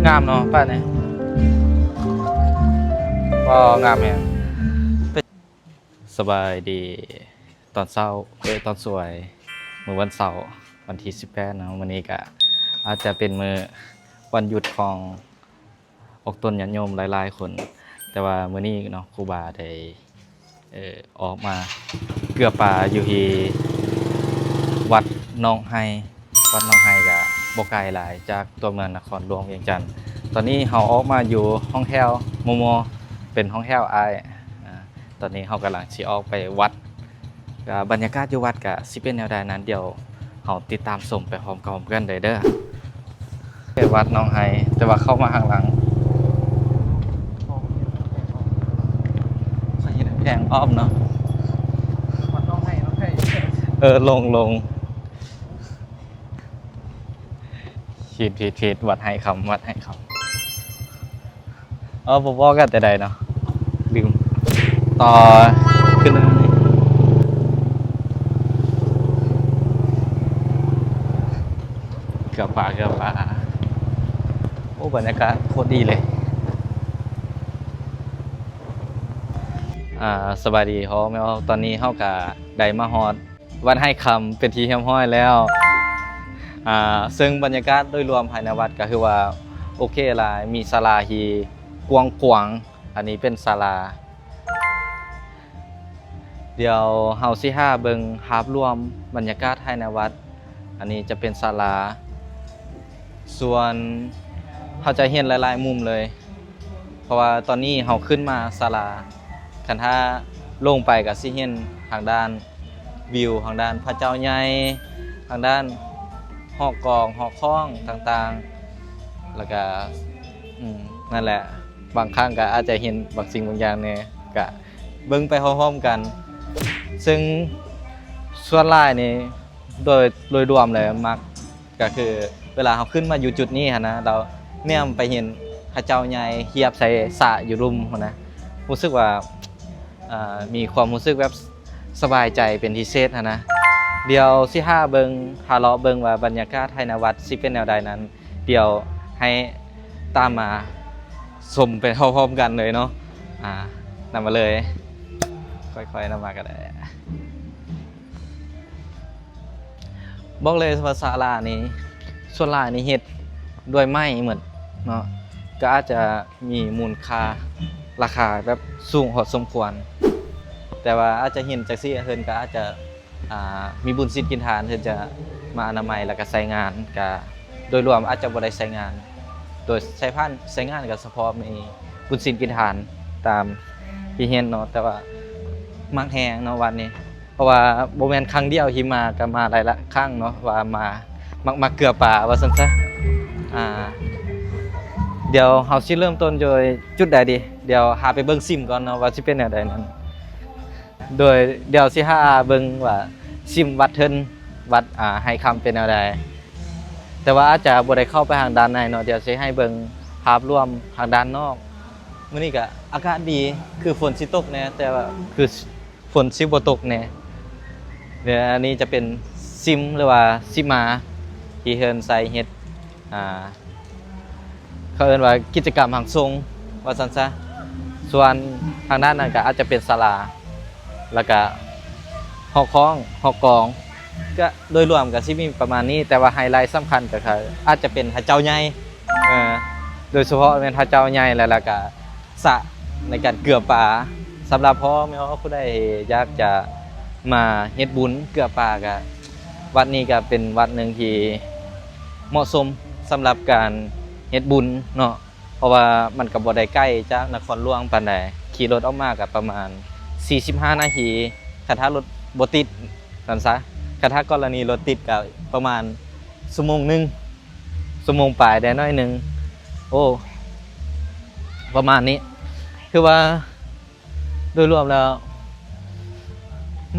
ງາມເນາະ ປ້າຍນີ້ ວ້າວ ງາມແຮງ. ສະບາຍດີຕອນເຊົ້າ ເອີ ຕອນສວຍ ມື້ວັນເສົາ ວັນທີສິບແປດເນາະ. ມື້ນີ້ກະອາດຈະເປັນມື້ວັນຢຸດຂອງ ອອກຕົນຍາດໂຍມຫຼາຍໆຄົນ, ແຕ່ວ່າມື້ນີ້ເນາະ ຄູບາໄດ້ ເອີ ອອກມາເກືອປາຢູ່ທີ່ວັດໜອງໄຮ່. ວັດໜອງໄຮ່ກະບໍ່ໄກຫຼາຍຈາກຕົວເມືອງນະຄອນຫຼວງວຽງຈັນ. ຕອນນີ້ເຮົາອອກມາຢູ່ຫ້ອງແຖວມໍ່ໆ ເປັນຫ້ອງແຖວອ້າຍ. ອາ ຕອນນີ້ເຮົາກຳລັງຊິອອກໄປວັດ. ກະບັນຍາກາດຢູ່ວັດກະຊິເປັນແນວໃດນັ້ນ ດຽວເຮົາຕິດຕາມຊົມໄປພ້ອມກັນເດີ. ວັດໜອງໄຮ່ ແຕ່ວ່າເຂົ້າມາທາງຫຼັງ ເຂົາເຮັດກຳແພງອ້ອມເນາະ. ວັດໜອງໄຮ່ ໜອງໄຮ່ ເອີ ລົງ ລົງ. ຜິດ ຜິດ ຜິດ ວັດໄຮ່ຄຳ ວັດໄຮ່ຄຳ. ເອີ ບໍ່ບອກກັນແຕ່ໃດເນາະ ລືມ ຕໍ່ຂຶ້ນ. ເກືອປາ ເກືອປາ. ໂອ້ ບັນຍາກາດໂຄດດີເລີຍ. ອາ ສະບາຍດີພໍ່ແມ່ອອກ. ຕອນນີ້ເຮົາກະໄດ້ມາຮອດ ວັດໄຮ່ຄຳເປັນທີ່ຮຽບຮ້ອຍແລ້ວ. ອາ ເຊິ່ງບັນຍາກາດໂດຍລວມພາຍໃນວັດກະຄືວ່າໂອເຄຫຼາຍ, ມີສາລາທີ່ກວ້າງຂວາງ. ອັນນີ້ເປັນສາລາ. ດຽວເຮົາຊິຫາເບິ່ງພາບລວມບັນຍາກາດພາຍໃນວັດ. ອັນນີ້ຈະເປັນສາລາ. ສ່ວນເຮົາຈະເຫັນຫຼາຍໆມຸມເລີຍ. ເພາະວ່າຕອນນີ້ເຮົາຂຶ້ນມາສາລາ, ຄັນຖ້າລົງໄປກໍຊິເຫັນທາງດ້ານວິວ ທາງດ້ານພະເຈົ້າໃຫຍ່, ທາງດ້ານຫໍກອງຫໍຄ້ອງຕ່າງໆ. ແລ້ວກະ ອືມ ນັ້ນແຫຼະ, ບາງຄັ້ງກໍອາດຈະເຫັນບາງສິ່ງບາງຢ່າງແດ່, ກະເບິ່ງໄປພ້ອມໆກັນ. ເຊິ່ງສ່ວນຫຼາຍນີ້ ໂດຍ ໂດຍລວມແລ້ວມັກ ກໍຄືເວລາເຮົາຂຶ້ນມາຢູ່ຈຸດນີ້ຫັ້ນນະ, ລາວແນມໄປເຫັນເຂົາເຈົ້າຍ່າຍຮຽບໃສ່ສະຢູ່ລຸ່ມຫັ້ນນະ, ຮູ້ສຶກວ່າ ເອີ ມີຄວາມຮູ້ສຶກແບບສະບາຍໃຈເປັນພິເສດຫັ້ນນະ. ດຽວຊິຫາເບິ່ງ ຫາເລາະເບິ່ງວ່າບັນຍາກາດພາຍໃນວັດຊິເປັນແນວໃດນັ້ນ, ດຽວໃຫ້ຕາມມາຊົມໄປພ້ອມໆກັນເລີຍເນາະ. ອາ ນຳມາເລີຍ, ຄ່ອຍໆນຳມາກໍໄດ້. ບອກເລີຍວ່າສາລານີ້ ສ່ວນຫຼາຍນີ້ເຮັດດ້ວຍໄມ້ໝົດເນາະ, ກໍອາດຈະມີມູນຄ່າ ລາຄາແບບສູງພໍສົມຄວນ, ແຕ່ວ່າອາດຈະເຫັນຈັ່ງຊີ້ ເພິ່ນກໍອາດຈະ ອ່າ ມີບຸນສິນກິນທານ ເພິ່ນຈະມາອະນາໄມ ແລ້ວກໍໃຊ້ງານ, ກໍໂດຍລວມອາດຈະບໍ່ໄດ້ໃຊ້ງານ, ໂດຍໃຊ້ຜ່ານ ໃຊ້ງານກໍສະເພາະມີບຸນສິນກິນທານຕາມທີ່ເຫັນເນາະ. ແຕ່ວ່າມັກແຮງເນາະວັດນີ້. ເພາະວ່າບໍ່ແມ່ນຄັ້ງດຽວທີ່ມາ, ກໍມາຫຼາຍໆຄັ້ງເນາະ, ວ່າມາ ມັກ ມັກເກືອປາວ່າຊັ້ນຊະ. ອາ ດຽວເຮົາຊິເລີ່ມຕົ້ນໂດຍຈຸດໃດດີ? ດຽວຫາໄປເບິ່ງຊິມກ່ອນເນາະ ວ່າຊິເປັນແນວໃດນັ້ນ. ໂດຍ ດຽວຊິຫາເບິ່ງວ່າຊິມວັດເທິນ ວັດ ອາ ໄຮ່ຄຳເປັນແນວໃດ, ແຕ່ວ່າອາດຈະບໍ່ໄດ້ເຂົ້າໄປທາງດ້ານໃນເນາະ. ດຽວຊິໃຫ້ເບິ່ງພາບລວມທາງດ້ານນອກ. ມື້ນີ້ກໍອາກາດດີ, ຄືຝົນຊິຕົກແດ່ ແຕ່ວ່າຄື ຝົນຊິບໍ່ຕົກແດ່. ດຽວອັນນີ້ຈະເປັນຊິມ ຫຼືວ່າຊິມາ ທີ່ເພິ່ນໃຊ້ເຮັດ ອ່າ ເຂົາເອີ້ນວ່າກິດຈະກຳຮັງຊົງວ່າຊັ້ນຊະ. ສ່ວນທາງດ້ານນັ້ນກໍອາດຈະເປັນສາລາ ແລ້ວກະຫໍຄ້ອງ ຫໍກອງ, ກະໂດຍລວມກະຊິມີປະມານນີ້, ແຕ່ວ່າໄຮໄລສຳຄັນກໍຄືອາດຈະເປັນພະເຈົ້າໃຫຍ່ ເອີ ໂດຍສະເພາະແມ່ນພະເຈົ້າໃຫຍ່ ແລ້ວ ແລ້ວກະ ສະໃນການເກືອປາ. ສຳລັບພໍ່ແມ່ອອກຜູ້ໃດຢາກຈະມາເຮັດບຸນເກືອປາ ກະວັດນີ້ກະເປັນວັດໜຶ່ງທີ່ເໝາະສົມສຳລັບການເຮັດບຸນເນາະ, ເພາະວ່າມັນກະບໍ່ໄດ້ໄກຈາກນະຄອນຫຼວງປານໃດ, ຂີ່ລົດອອກມາກະປະມານສີ່ສິບຫ້ານາທີ ຄັນຖ້າລົດບໍ່ຕິດ ນັ້ນຊະ. ຄັນຖ້າກໍລະນີລົດຕິດກະປະມານຊົ່ວໂມງໜຶ່ງ ຊົ່ວໂມງປາຍໄດ້ໜ້ອຍໜຶ່ງ. ໂອ້ ປະມານນີ້ ຄືວ່າໂດຍລວມແລ້ວ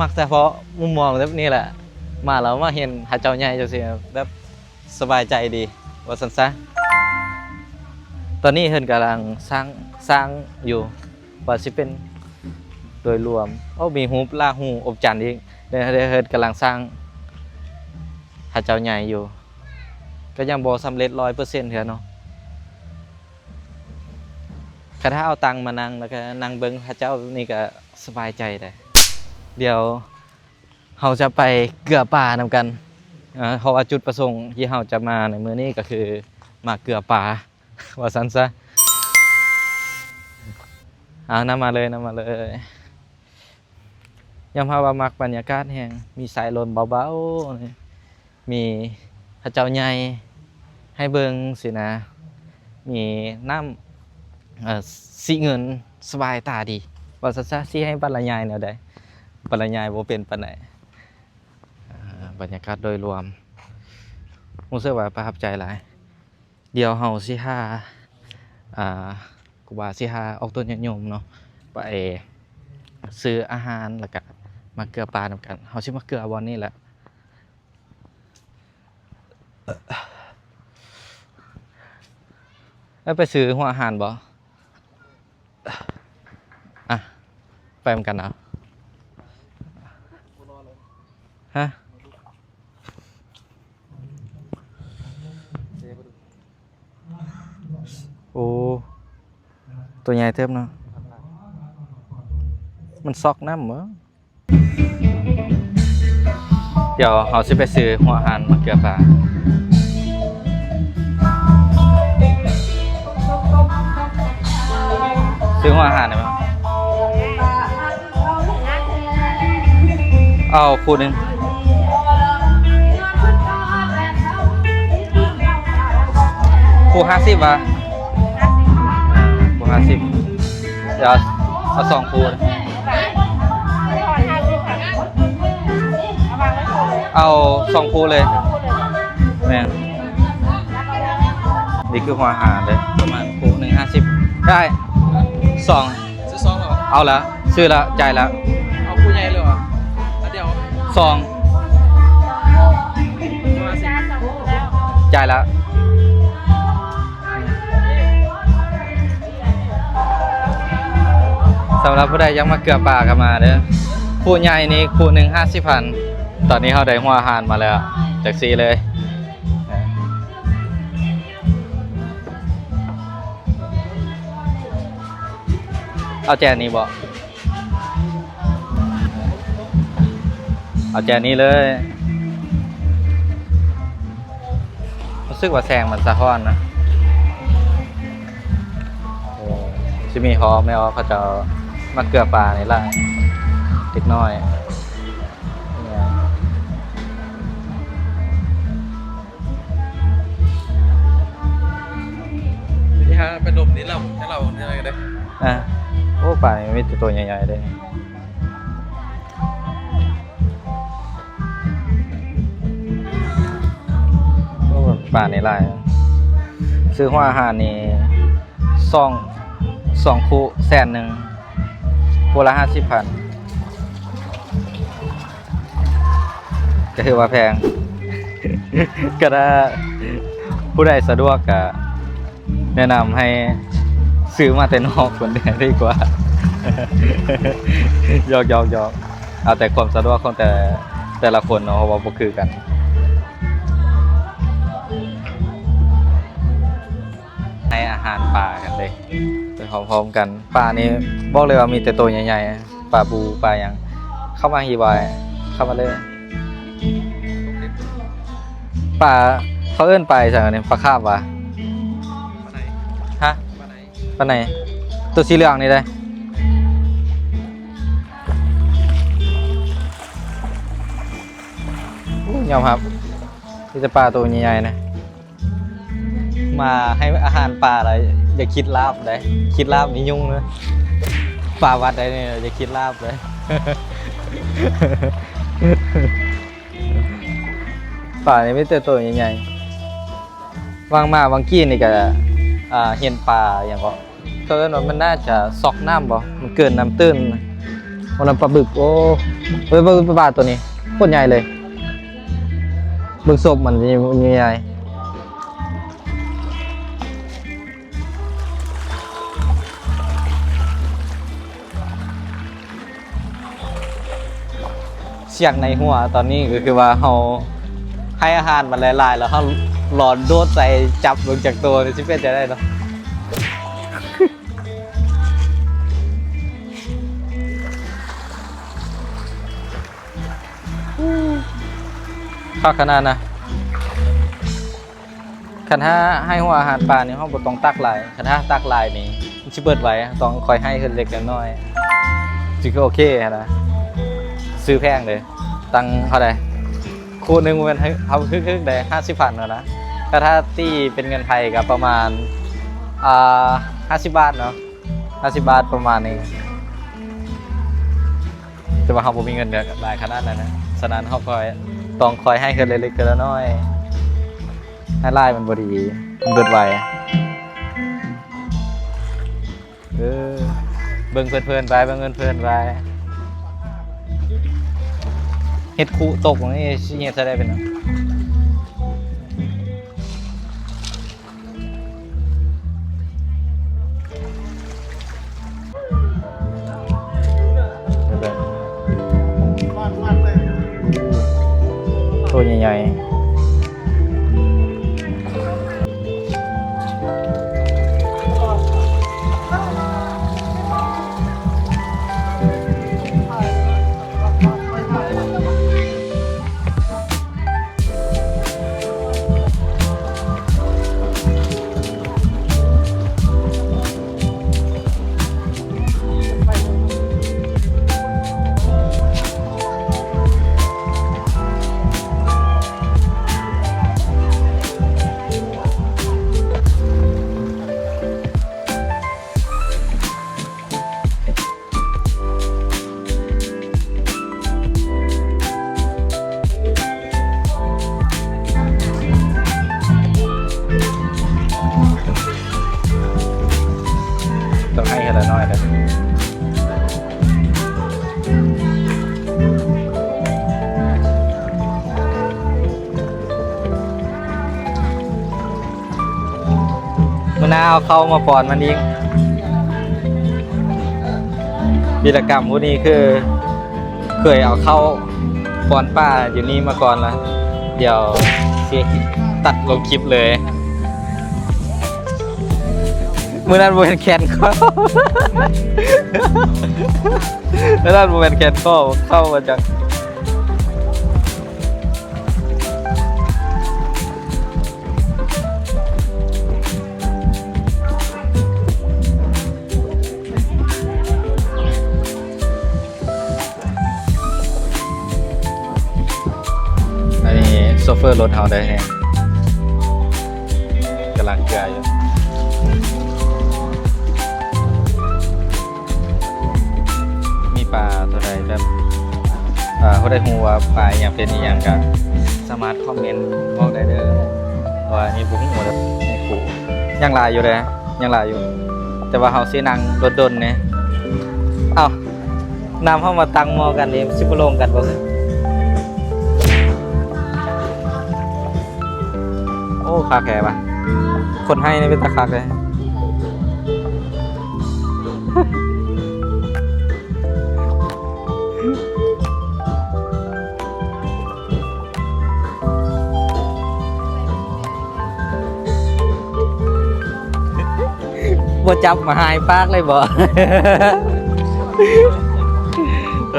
ມັກສະເພາະມຸມມອງແບບນີ້ແຫຼະ, ມາແລ້ວມາເຫັນພະເຈົ້າໃຫຍ່ຈັ່ງຊີ້ ແບບສະບາຍໃຈດີວ່າຊັ້ນຊະ. ຕອນນີ້ເພິ່ນກຳລັງສ້າງ ສ້າງຢູ່ ວ່າຊິເປັນໂດຍລວມ. ໂອ້ ມີຮູບລາຫູອົບຈັນອີກ. ເພິ່ນກຳລັງສ້າງພະເຈົ້າໃຫຍ່ຢູ່. ກໍຍັງບໍ່ສຳເລັດຮ້ອຍເປີເຊັນເທື່ອເນາະ, ຄັນຖ້າເອົາຕັ່ງມານັ່ງ ແລ້ວກໍນັ່ງເບິ່ງເຂົາເຈົ້ານີ້ກໍສະບາຍໃຈໄດ໋. ດຽວເຮົາຈະໄປເກືອປານຳກັນ ເພາະວ່າຈຸດປະສົງທີ່ເຮົາຈະມາໃນມື້ນີ້ກໍຄືມາເກືອປາ ວ່າຊັ້ນຊະ. ເອົາ ນຳມາເລີຍ ນຳມາເລີຍ. ຍອມຮັບວ່າມັກບັນຍາກາດແຮງ ມີສາຍລົມເບົາໆ ມີເຂົາເຈົ້າໃຫຍ່ໃຫ້ເບິ່ງຊີ້ນະ ມີນ້ຳ ເອີ ສີເງິນ ສະບາຍຕາດີ ວ່າຊັ້ນຊະ. ຊິໃຫ້ບັນລະຍາຍແນວໃດ? ບັນລະຍາຍບໍ່ເປັນປານໃດ. ເອີ ບັນຍາກາດໂດຍລວມຮູ້ສຶກວ່າປະທັບໃຈຫຼາຍ. ດຽວເຮົາຊິຫາ ອ່າ ກູບາຊິຫາອອກຕົນຍາດໂຍມເນາະ ໄປຊື້ອາຫານ ແລ້ວກະມາເກືອປານຳກັນ. ເຮົາຊິມາເກືອບ່ອນນີ້ແຫຼະ. ແລ້ວໄປຊື້ຫົວອາຫານບໍ່? ອ່ະ ໄປນຳກັນເອົາ. ຮະ? ໂອ້ ຕົວໃຫຍ່ເຕີບເນາະ. ມັນຊອກນ້ຳບໍ? ດຽວເຮົາຊິໄປຊື້ຫົວອາຫານມາເກືອປາ. ຊື້ຫົວອາຫານໄດ້ບໍ່? ເອົາຄູ່ໜຶ່ງ. ຄູ່ຫ້າສິບຫວາ? ຄູ່ຫ້າສິບ. ດຽວເອົາສອງຄູ່. ເອົາສອງຄູ່ເລີຍ. ແມ່ນ. ນີ້ຄືຫົວອາຫານເດີ້ ປະມານຄູ່ໜຶ່ງຫ້າສິບ. ໄດ້ ສອງ. ຊື້ສອງເລີຍຫວາ? ເອົາລະ ຊື້ລະ ຈ່າຍລະ. ເອົາຄູ່ໃຫຍ່ເລີຍຫວາ? ອັນດຽວ ສອງ. ຈ່າຍລະ. ສຳລັບຜູ້ໃດຢາກມາເກືອປາກໍມາເດີ້. ຄູ່ໃຫຍ່ນີ້ຄູ່ໜຶ່ງຫ້າສິບພັນ. ຕອນນີ້ເຮົາໄດ້ຫົວອາຫານມາແລ້ວ ຈັກຊີ້ເລີຍ. ເອົາແຈນນີ້ບໍ່? ເອົາແຈນນີ້ເລີຍ. ຮູ້ສຶກວ່າແສງມັນສະທ້ອນນະ. ໂອ້ ຊິມີຫໍແມ່ອອກເຂົາເຈົ້າມາເກືອປານີ້ຫຼາຍ ເດັກນ້ອຍ. ທີ່ຫາໄປດົມນີ້ເລົ່າ ຈະເລົ່າຈັ່ງໃດກໍໄດ້. ອ່າ ໂອ້ ປານີ້ມີແຕ່ໂຕໃຫຍ່ໆເດ້. ໂອ້ ປານີ້ຫຼາຍ. ຊື້ຫົວອາຫານນີ້ ສອງ ສອງຄູ່ແສນໜຶ່ງ ຄູ່ລະຫ້າສິບພັນ ກໍຖືວ່າແພງ. ກໍຖ້າຜູ້ໃດສະດວກກໍແນະນຳໃຫ້ຊື້ມາແຕ່ນອກພຸ້ນແດ່ດີກວ່າ. ຢອກໆໆ ເອົາແຕ່ຄວາມສະດວກຂອງແຕ່ ແຕ່ລະຄົນເນາະ ເພາະວ່າບໍ່ຄືກັນ. ໃຫ້ອາຫານປາກັນເດ້ ໄປພ້ອມໆກັນ. ປານີ້ບອກເລີຍວ່າມີແຕ່ໂຕໃຫຍ່ໆ ປາບູ ປາຫຍັງ. ເຂົ້າມາຮີບອາຍ ເຂົ້າມາເລີຍ. ປາ ເຂົາເອີ້ນປາອີ່ຫຍັງນີ້? ປາຄາບຫວາ? ປາໄນ. ຮະ? ປາໄນ. ປາໄນ. ໂຕສີເຫຼືອງນີ້ເດ້. ໂອ້ ຍອມຮັບ ມີແຕ່ປາໂຕໃຫຍ່ໆນະ. ມາໃຫ້ອາຫານປາແລ້ວຢ່າຄິດລາບເດ້ ຄິດລາບນີ້ຫຍຸ້ງເດີ. ປາວັດໄດ໋ນີ້ ຢ່າຄິດລາບເດີ. ປານີ້ມີແຕ່ໂຕໃຫຍ່ໆ. ຫວ່າງມາຫວ່າງກີ້ນີ້ກໍ ອ່າ ເຫັນປາຫຍັງເກາະ ເຂົາເອີ້ນວ່າມັນໜ້າຈະຊອກນ້ຳບໍ່ ມັນເກີນນ້ຳຕື້ນ. ໂອ້ ນັ້ນປາບຶກ. ໂອ້ ເບິ່ງ ເບິ່ງປາໂຕນີ້ ໂຄດໃຫຍ່ເລີຍ. ເບິ່ງສົບມັນໃຫຍ່. ສຽງໃນຫົວຕອນນີ້ກໍຄືວ່າເຮົາໃຫ້ອາຫານມັນຫຼາຍໆ ແລ້ວເຮົາລອນໂດດໃສ່ ຈັບເບິ່ງຈັກໂຕນີ້ ຊິເປັນຈັ່ງໃດເນາະ. ຄັກຂະໜາດນະ. ຄັນຖ້າໃຫ້ຫົວອາຫານປານີ້ ເຮົາບໍ່ຕ້ອງຕັກຫຼາຍ, ຄັນຖ້າຕັກຫຼາຍນີ້ມັນຊິເບິດໄວ, ຕ້ອງຄ່ອຍໃຫ້ເພິ່ນເລັກນ້ອຍ ຈຶ່ງຄືໂອເຄຫັ້ນນະ. ຊື້ແພງເດ້, ຕັ້ງເທົ່າໃດ? ຄູ່ໜຶ່ງບໍ່ແມ່ນເຮົາຮຶກໆເດ້ ຫ້າສິບພັນຫັ້ນນະ. ແຕ່ຖ້າຕີເປັນເງິນໄທກໍປະມານ ອ່າ ຫ້າສິບບາດເນາະ, ຫ້າສິບບາດປະມານນີ້. ແຕ່ວ່າເຮົາບໍ່ມີເງິນຫຼາຍຂະໜາດນັ້ນນະ, ສະນັ້ນເຮົາຄ່ອຍ ຕ້ອງຄ່ອຍໃຫ້ເທື່ອລະເລັກເທື່ອລະນ້ອຍ. ໃຫ້ຫຼາຍມັນບໍ່ດີ, ມັນເບິດໄວ. ເອີ ເບິ່ງເພີນໆໄປ, ເບິ່ງເພີນໆໄປ. ເຮັດຄຸຕົກນີ້ຊິເຮັດໃສ່ໄດ້ເປັນຫຍັງ? ໂຕໃຫຍ່ໆ. ຕ້ອງໃຫ້ເທື່ອລະໜ້ອຍເດີ້. ມື້ໜ້າເອົາເຂົ້າມາປ້ອນມັນອີກ. ວິລະກຳຜູ້ນີ້ຄືເຄີຍເອົາເຂົ້າປ້ອນປາຢູ່ນີ້ມາກ່ອນລະ. ດຽວຊິຕັດລົງຄລິບເລີຍ. ມື້ນັ້ນບໍ່ແມ່ນແຂນຄໍ, ມື້ນັ້ນບໍ່ແມ່ນແຂນຄໍ, ເຂົ້າມາຈາກ ອັນນີ້ໂຊເຟີລົດເຮົາໄດ້ແຮງ ກຳລັງເກືອຢູ່. ມີປາຕົວໃດແບບ ເອີ ຜູ້ໃດຮູ້ວ່າປາອີ່ຫຍັງເປັນອີ່ຫຍັງກະສາມາດຄອມເມັນບອກໄດ້ເດີ້ ເພາະວ່າອັນນີ້ບໍ່ຮູ້ເດີ້ ໃນຄູຍັງຫຼາຍຢູ່ເດ້ ຍັງຫຼາຍຢູ່ ແຕ່ວ່າເຮົາຊິນັ່ງດົນໆແດ່. ເອົ້າ ນ້ຳເຮົາມາຕັ້ງໝໍ້ກັນນີ້ ຊິບໍ່ລົງກັນບໍ່? ໂອ້ ຄັກແທ້ວ່າ ຄົນໃຫ້ນີ້ເປັນຕາຄັກເດ້. ບໍ່ຈັບມາຫາຍປາກເລີຍບໍ່? ເອ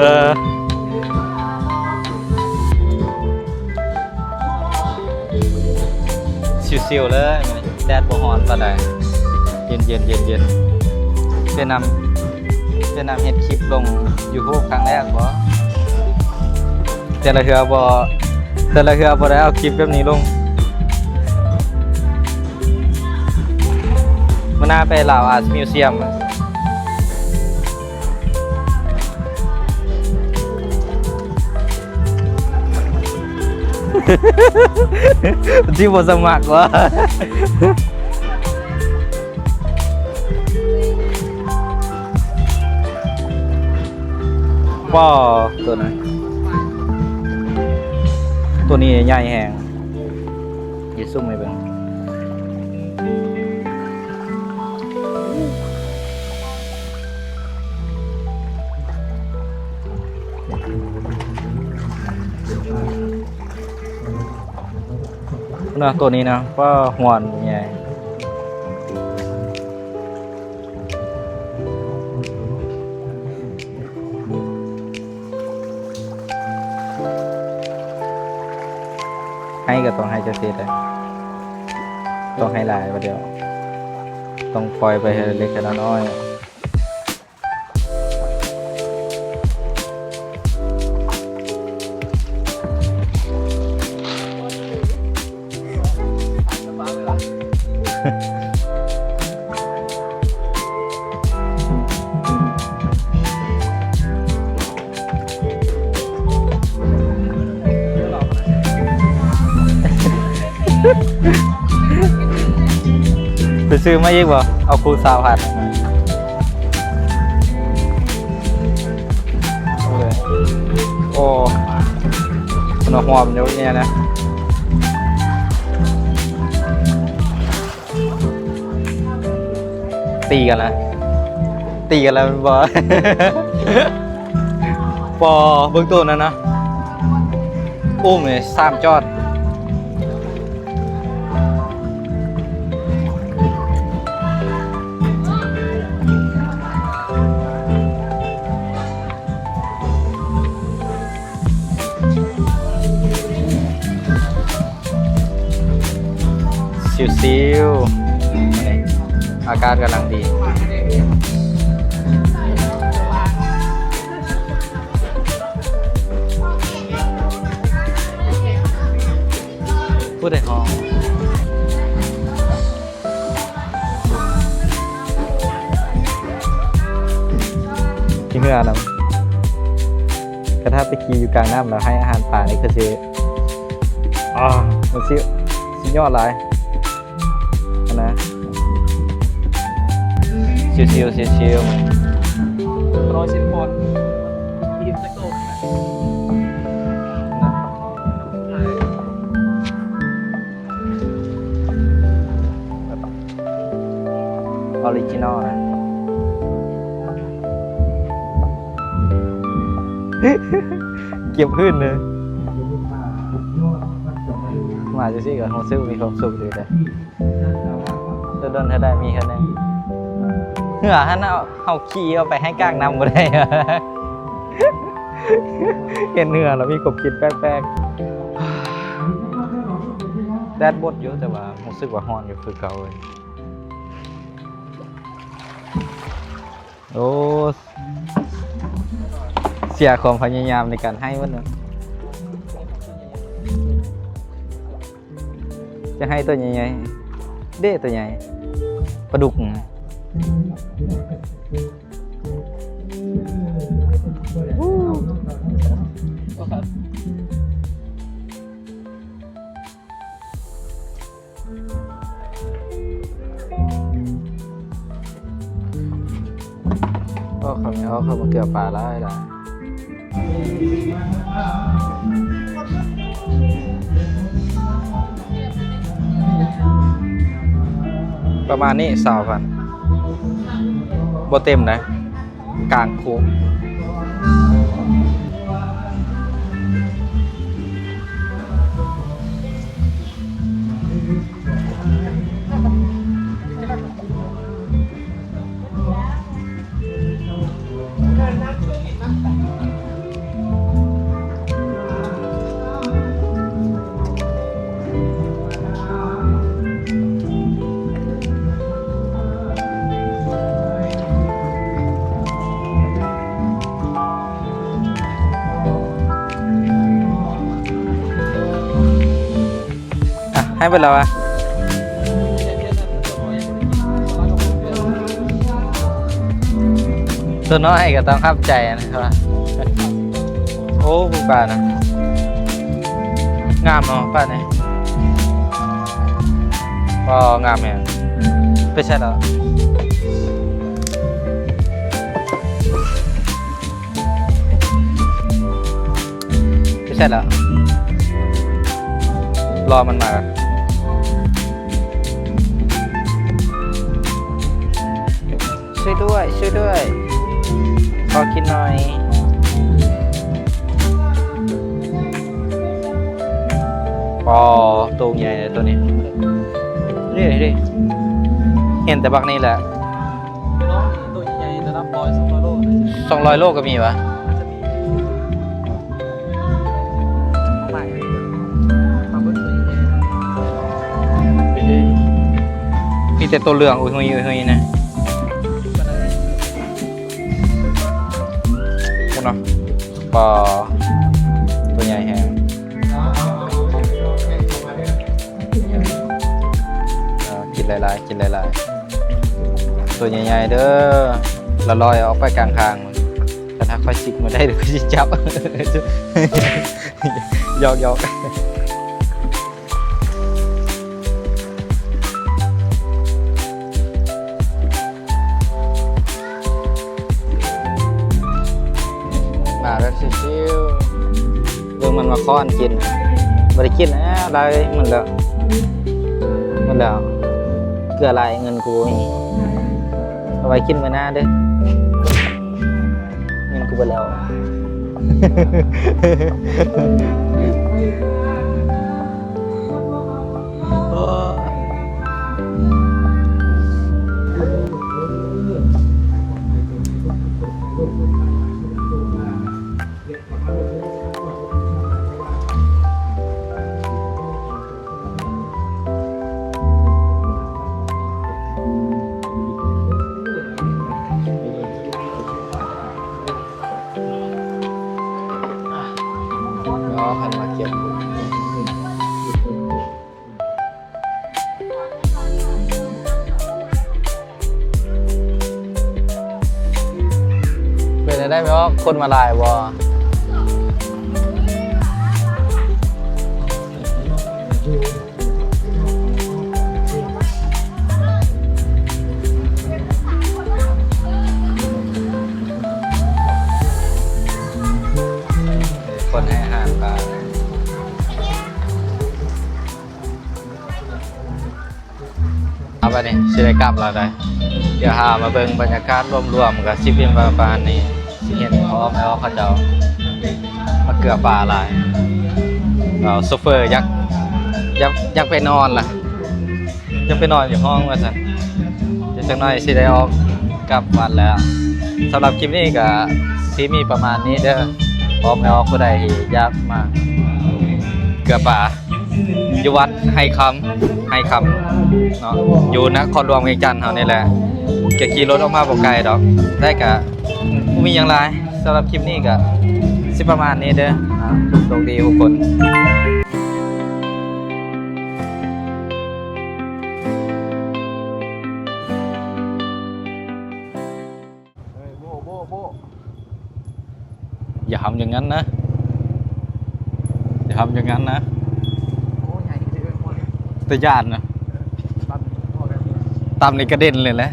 ີ ຊິວໆເລີຍ ແດດບໍ່ຮ້ອນປານໃດ ເຢັນໆໆໆ. ເວຍດນາມ ເວຍດນາມເຮັດຄລິບລົງຢູທູບຄັ້ງແລກບໍ່? ແຕ່ລະເທື່ອບໍ່ ແຕ່ລະເທື່ອບໍ່ໄດ້ເອົາຄລິບແບບນີ້ລົງ. ມື້ໜ້າໄປລາວອາດມິວຊຽມ. ມັນຊິບໍ່ສະໝັກວະ? ປ້າ ໂຕນັ້ນ ໂຕນີ້ໃຫຍ່ແຮງ. ຊິຊູມໃຫ້ເບິ່ງ. ນະ ໂຕນີ້ນະ ປ້າ ຫວານໃຫຍ່. ກໍຕ້ອງໃຫ້ຈັກຊີ້ແຫຼະ ຕ້ອງໃຫ້ຫຼາຍບາດດຽວ ຕ້ອງປ່ອຍໄປເທື່ອເລັກເທື່ອນ້ອຍ. ໄປຊື້ມາອີກບໍ່? ເອົາຄູ່ຊາວພັນ. ໂອ້ ເພິ່ນວ່າຫອມຢູ່ນີ້ນະ. ຕີກັນລະ ຕີກັນລະແມ່ນບໍ່? ປໍ ເບິ່ງໂຕນັ້ນນະ ໂອ້ ແມ່ນສາມຈອດ. ຊິວໆ ອາກາດກຳລັງດີ. ຜູ້ໃດຮ້ອງ? ຂີ່ເຮືອນຳ. ຄັນຖ້າໄປຂີ່ຢູ່ກາງນ້ຳແລ້ວໃຫ້ອາຫານປານີ້ຄືຊິ ອາ ມັນຊິສຸດຍອດຫຼາຍຫັ້ນນະ. ຊິວໆ ຊິວໆ ຮ້ອຍສິບປອນ. ອອຣິຈິນອລນະ ເກັບຄືນເລີຍ. ມາຈັ່ງຊີ້ກໍຮູ້ສຶກມີຄວາມສຸກດີເດ້ ດົນໆ ເທື່ອໄດ້ມີເທື່ອໜຶ່ງ. ເຮືອຫັ້ນເຮົາ ເຮົາຂີ່ເອົາໄປໃຫ້ກາງນ້ຳບໍ່ໄດ້. ເຫັນເຮືອແລ້ວມີຄວາມຄິດແປກໆ. ແດດບົດຢູ່ ແຕ່ວ່າຮູ້ສຶກວ່າຮ້ອນຢູ່ຄືເກົ່າເລີຍ. ໂອ້ ເສຍຄວາມພະຍາຍາມໃນການໄຫ້ໝົດເນາະ. ຈະໃຫ້ໂຕໃຫຍ່ໆ ເດ້ ໂຕໃຫຍ່ ປາດຸກ. ໂອ້ ເຂົາມີ ເຂົາມາເກືອປາຫຼາຍໆ. ປະມານນີ້ ຊາວພັນ ບໍ່ເຕັມນະ ກາງໂຄງ. ອ່ະ ໃຫ້ເບິດແລ້ວວະ ຕົວນ້ອຍກໍຕ້ອງຂອບໃຈນະ. ໂອ້ ປານະ ງາມເນາະປານີ້. ອໍ ງາມແຮງ. ໄປໃສແລ້ວ? ໄປໃສແລ້ວ? ລໍມັນມາກ່ອນ. ຊ່ວຍດ້ວຍ ຊ່ວຍດ້ວຍ ຂໍກິນໜ່ອຍ. ອໍ ໂຕໃຫຍ່ເລີຍໂຕນີ້. ນີ້ ນີ້ ເຫັນແຕ່ບັກນີ້ແຫຼະ. ໂຕໃຫຍ່ໆ ລະດັບຮ້ອຍ ສອງຮ້ອຍໂລ ສອງຮ້ອຍໂລກໍມີວະ? ມາໃໝ່ ມາເບິ່ງໂຕໃຫຍ່ ມີແຕ່ໂຕເຫຼືອງອຸຍຫຸຍອຸຍຫຸຍນະ ພຸ້ນເນາະ. ປາ ໂຕໃຫຍ່ແຮງ. ເອີ ກິນຫຼາຍໆ ກິນຫຼາຍໆ ໂຕໃຫຍ່ໆເດີ. ລະລອຍອອກໄປກາງທາງ ຄັນຫາກຂ້ອຍຊິກມາໄດ້ ຂ້ອຍຊິຈັບ. ຫຍອກໆ. ມາແບບຊິວໆ ເບິ່ງມັນມາຄ້ອນກິນ. ບໍ່ໄດ້ກິນແລ້ວ ຫຼາຍໝົດແລ້ວ ໝົດແລ້ວ. ເກືອຫຼາຍ ເງິນກູບໍ່ມີ ເອົາໄວ້ກິນມື້ໜ້າເດີ້. ເງິນກູເບິດແລ້ວ. ເນາະ ຄັນມາກຽມ ເປັນຈັ່ງໃດແມ່ອອກ ຄົນມາຫຼາຍບໍ່? ຄົນໃຫ້ອາຫານປາ. ເອົາ ບາດນີ້ຊິໄດ້ກັບແລ້ວໃດ໋. ດຽວຫາມາເບິ່ງບັນຍາກາດລວມໆ ກໍຊິເປັນປະມານນີ້. ຊິເຫັນພໍ່ແມ່ອອກເຂົາເຈົ້າມາເກືອປາຫຼາຍ. ເອົາ ໂຊເຟີຢາກ ຢາກ ຢາກໄປນອນລະ ຢາກໄປນອນຢູ່ຫ້ອງວ່າຊັ້ນ. ດຽວຈັກໜ້ອຍຊິໄດ້ອອກກັບວັດແລ້ວ. ສຳລັບຄລິບນີ້ກໍຊິມີປະມານນີ້ເດີ. ພໍ່ແມ່ອອກຜູ້ໃດທີ່ຢາກມາເກືອປາ ຢູ່ວັດໄຮຄຳ ໄຮຄຳເນາະ ຢູ່ນະຄອນຫຼວງວຽງຈັນເຮົານີ້ແຫຼະ. ກະຂີ່ລົດອອກມາບໍ່ໄກດອກ ແຕ່ກະບໍ່ມີຫຍັງຫຼາຍ. ສຳລັບຄລິບນີ້ກະຊິປະມານນີ້ເດີ. ໂຊກດີທຸກຄົນ. ເຮີ້ຍ ໂບ້ ໂບ້ ໂບ້ ຢ່າທຳຢ່າງນັ້ນນະ ຢ່າທຳຢ່າງນັ້ນນະ. ໂອ້ ໃຫຍ່ເກີນໄປ ຕາຢ້ານນະ. ເອີ ຕຳນີ້ພໍແລ້ວ ຕຳນີ້ກະເດັນເລີຍແຫຼະ.